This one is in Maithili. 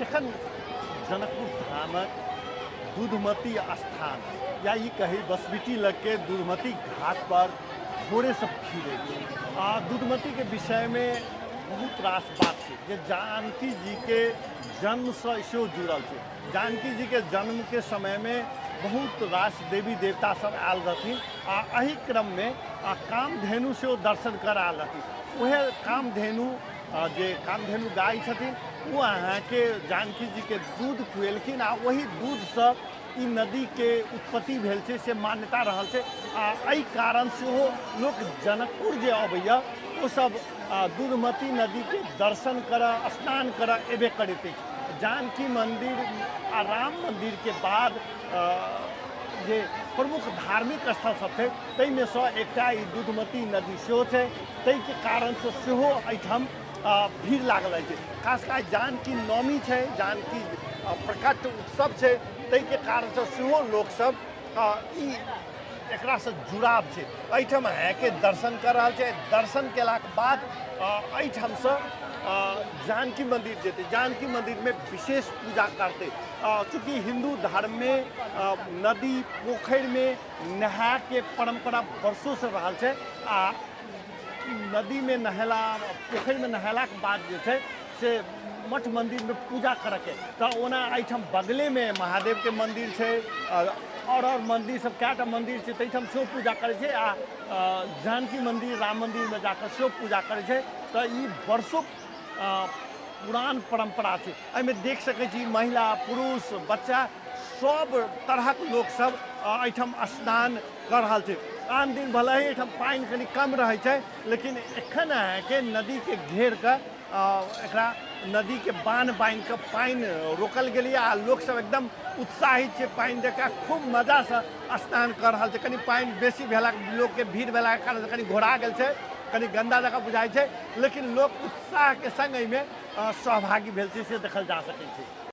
एखन जनकपुर धामक दूधमती स्थान या ई कही बसबिटी लगके दूधमती घाट पर भोरेसँ भीड़ अछि। आ दूधमतीके विषयमे बहुत रास बात छै जे जानकी जीके जन्मसँ सेहो जुड़ल छै। जानकी जीके जन्मके समयमे बहुत रास देवी देवता सब आयल रहथिन आ एहि क्रममे कामधेनु सेहो दर्शन कर आयल रहथिन। उएह कामधेनु जे कामधेनु गाय छथिन ओ अहाँके जानकी जीके दूध खुएलखिन आ ओहि दूधसँ ई नदीके उत्पत्ति भेल छै से मान्यता रहल छै। आ एहि कारण सेहो लोक जनकपुर जे अबैए ओसब दूधमती नदीके दर्शन करऽ स्नान करऽ एबे करैत अछि। जानकी मन्दिर आ राम मन्दिरके बाद जे प्रमुख धार्मिक स्थल सब छै ताहिमे सँ एकटा ई दूधमती नदी सेहो छै, ताहिके कारणसँ सेहो एहिठाम भीड़ लागल रहै छै। खास कऽ आइ जानकी नवमी छै, जानकी प्रकट उत्सव छै, ताहिके कारणसँ सेहो लोकसब ई एकरासँ जुड़ाव छै। एहिठाम आबिके दर्शन कऽ रहल छै। दर्शन केलाके बाद एहिठामसँ जानकी मन्दिर जेतै, जानकी मन्दिरमे विशेष पूजा करतै। चूँकि हिन्दू धर्ममे नदी पोखरिमे नहायके परम्परा वर्षोसँ रहल छै आ नदीमे नहेला पोखरिमे नहेलाके बाद जे छै से मठ मन्दिरमे पूजा करऽके। तऽ ओना एहिठाम बगलेमे महादेवके मन्दिर छै आओर मन्दिर सब कएटा मन्दिर छै ताहिठाम सेहो पूजा करै छै आ जानकी मन्दिर राम मन्दिरमे जाकऽ सेहो पूजा करै छै। तऽ ई वर्षो पुरान परम्परा छै। एहिमे देख सकै छी महिला पुरुष बच्चा सब तरहक लोकसब एहिठाम स्नान कऽ रहल छै। आन दिन भले ही एहिठाम पानि कनि कम रहै छै लेकिन एखन अहाँके नदीके घेर कऽ एकरा नदीके बान्ह बान्हि कऽ पानि रोकल गेलैए आ लोकसब एकदम उत्साहित छै। पानि देख कऽ खूब मजासँ स्नान कऽ रहल छै। कनि पानि बेसी भेला लोकके भीड़ भेलाके कारण कनि घोरा गेल छै, कनि गन्दा जकाँ बुझाइ छै, लेकिन लोक उत्साहके सङ्ग एहिमे सहभागी भेल छै से देखल जा सकै छै।